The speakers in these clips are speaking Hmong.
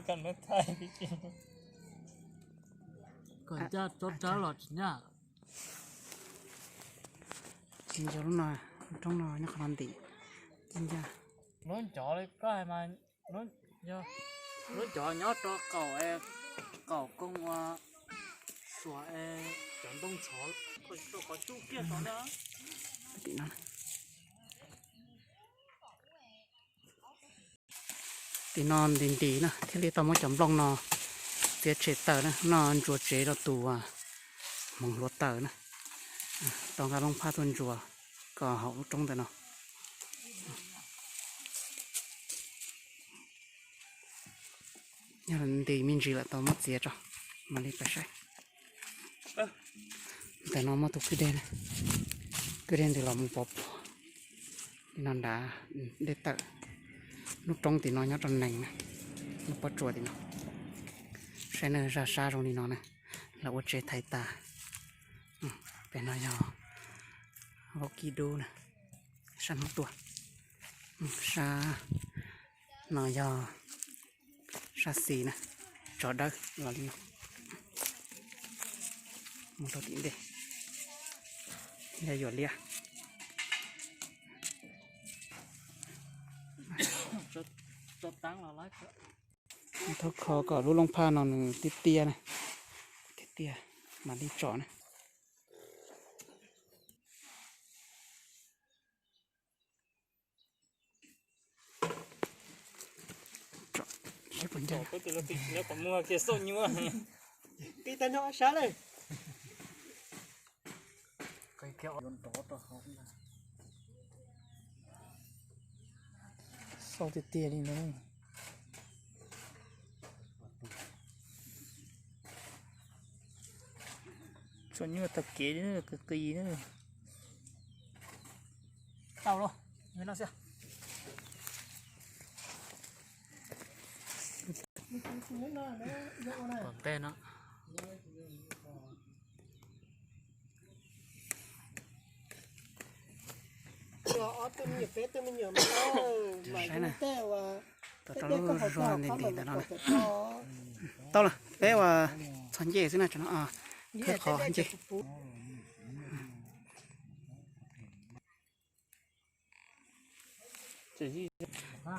Kom ncaj tsob rawv los tsis nyaj. Tsis nco lub no, roob no nyob qhov no ntim. Tsis nco. Lub ncov li koj hais mas, lub ncov nyob rau qaum, qaum koog ua suav cov ntoo tshov rau qhov tsuj kiag tod na. Tim no ntis ntis na thiaj li tau muab cov nplooj no txiav tshem tawm na, no ntsuas tsev rau tus hmoov hluav taws na. Tau nqa looj phaj tuaj ntsuas kom haum lub roob ntawm no. Yog ntis me ntsis lawm tau muab txiav tso, mam li pais saib. Ntawm no muaj tus kwj deg, kwj deg ntawd los mus pov puag li no nrad, dej tawm. Lub roob tim no nyob rau nees na, lub pob tsuas tim no. Saib na, zaj sab zoo li no na, lawv ua tsev thaiv tas. Pem no yog vaub kib dub na, sab hnub tuaj. Sab no yog sab xis na, tso dawb los li no. Mus rau tim ntej, yog yuam liab. Thov kho kom lub looj phaj no nws tiaj tiaj na, tiaj tiaj mam li tso na. Xauj tiag tiag li no. Tsuam nyuaj tag kev li, qis qis na. Tau los, no xwb. Tom ntej no. Saib na, tau rau lub zog ntim ntim ntawm no na. Tau lawm, peb ua txog ncej xwb na, tsam no khawb qhov ncej.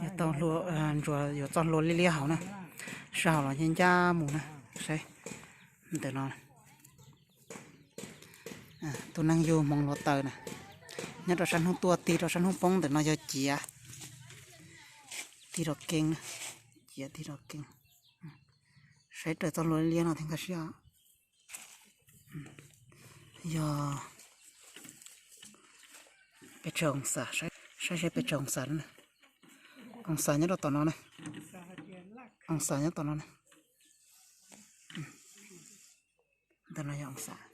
Yog tau hlua, ntsuas yuav txoj hlua liab liab hauv na, sab hauv los ncaj ncaj mus na. Saib ntawm no, tus neeg yug hmoov hluav taws na, nyob rau sab hnub tuaj tig rau sab hnub poob ntawm no yog ciav tig rau keeb na, ciav tig rau keeb. Saib raws txoj hlua liab no thiaj nkag siab. Yog pes tsawg oo xas, saib seb pes tsawg oo xas na. Oo xas nyob rau tom no na, oo xas nyob tom no na. Ntawm no yog oo xas.